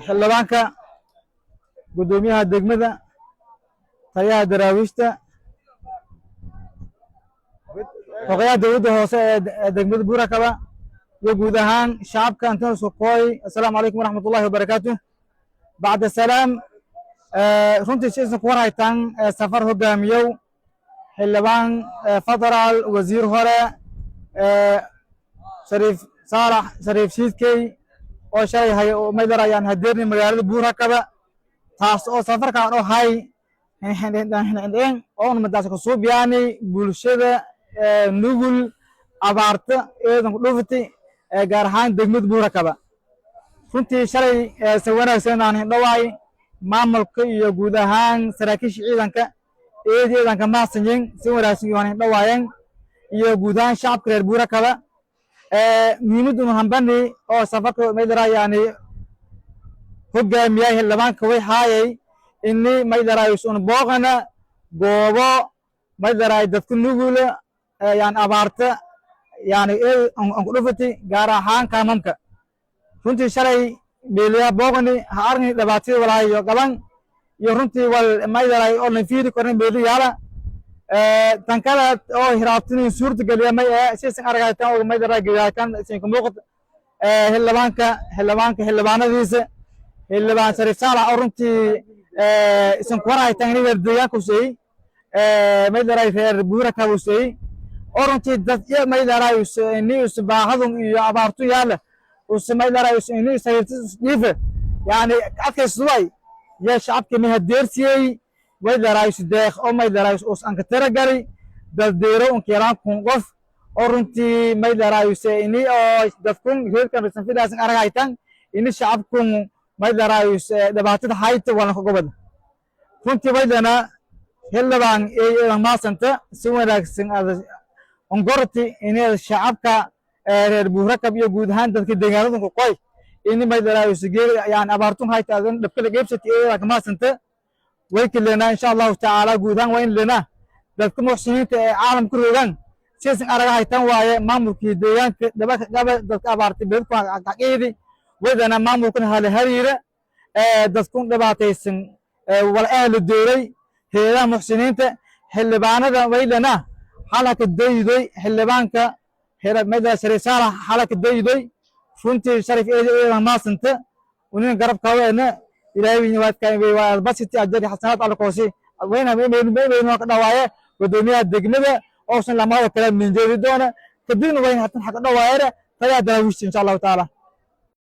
Xildhibaanka, guddoomiyaha degmada, taliyaha daraawiishta, xogayaha dowladda hoose ee degmada Buurakaba iyo guud ahaan shacabka intan isku kooy, assalaamu calaykum waraxmatullahi wabarakaatu. Bacda salaam, runtii si isan ku war haytaan, safar hogaamiyow xildhibaan federaal, wasiir hore Shariif Saalax Shariif Shiidkey oo shalay hay maydarayaan hadeerni magaalada Buurakaba, taas oo safarkaan oo hay oo madaas kusuubiyaani bulshada nugul abaarta eedan ku dhufti, gaar ahaan degmada Buurakaba. Runtii shalay si wanaagsan aan hindhawaay maamulka iyo guud ahaan saraakiisha ciidanka eed ciidanka mahadsanyiin, si wanaagsan iyo hindhawaayeen iyo guud ahaan shacabka reer Buurakaba. Muhiimadda hambani oo safarka maydarayaani hogaamiyay xildhibaanka way haayay ini maydaraayus un booqana goobo maydaraay dadka nugula yani abaarta yani an ku dhufati, gaar ahaan kaamamka. Runtii shalay meeliyaa booqani, ha argni dhibaatada walaayo qaban iyo runtii wal maydaraay oo lan fiiri korna meeli yaala. Tan kale oo hiraabtinin suurta geliya may ee sisan argaytan oo maydaraay gidaakan isinka muuqata xildhibaanka xildhibaanadiisa, xildhibaan Shariif Saalax oo runtii isan ku warhaytan ini reer deegaanka useeyey, maydaraay reer Buurakaba useeyey, oo runtii dad iyo maydaraay ini us baahadun iyo abaartun yaala us maydaraay ini sariirtis dhiife yani adkaysuway ya shacabkii mahadeersiyey maydaraay deeq oo maydaraay us anka tiragali daddeero unka yaraan 1000 qof oo runtii maydaraay ini oo dadkun reerkan risanfidaasan aragaytan ini shacabkun maydaraay dhibaatada hayta walanka gobada. Runtii maydana xildhibaan eedan maasanta, si wanaagsan aad ongorti inay shacabka reer Buurakab iyo guud ahaan dadka deegaanada ku qoy ini maydaraay yani abaartun hayta adan dhabkala qeybsati, eedan kamaasanta. Way kilenaa insha Allahu tacaala, guud ahaan waa in lenaa dadka muxsiniinta ee caalamka roogaan sidasan araga haytan waaye maamulkii deegaanka dhabaka qaba dadka abaartay beledku xaqiidi wadana maamulkan hala hariira dadkun dhibaataysan wal ahla dooray heedaha muxsiniinta. Xildhibaanada waylana xalaka daydoy, xildhibaanka mayda Shariif Saalax xalaka daydoy. Runtii Sharif eedi eedan maasanta unin garab kaweena ilaahay waadka basiti ajari xasanaad alla koosi wayna meemaynu ka dhawaaye gudoomiyaha degmada oo san lamada kale minjeedi doona, kadibna wayn hatan xaq dhawaayere tayaa daraawiishta insha Allahu tacaala.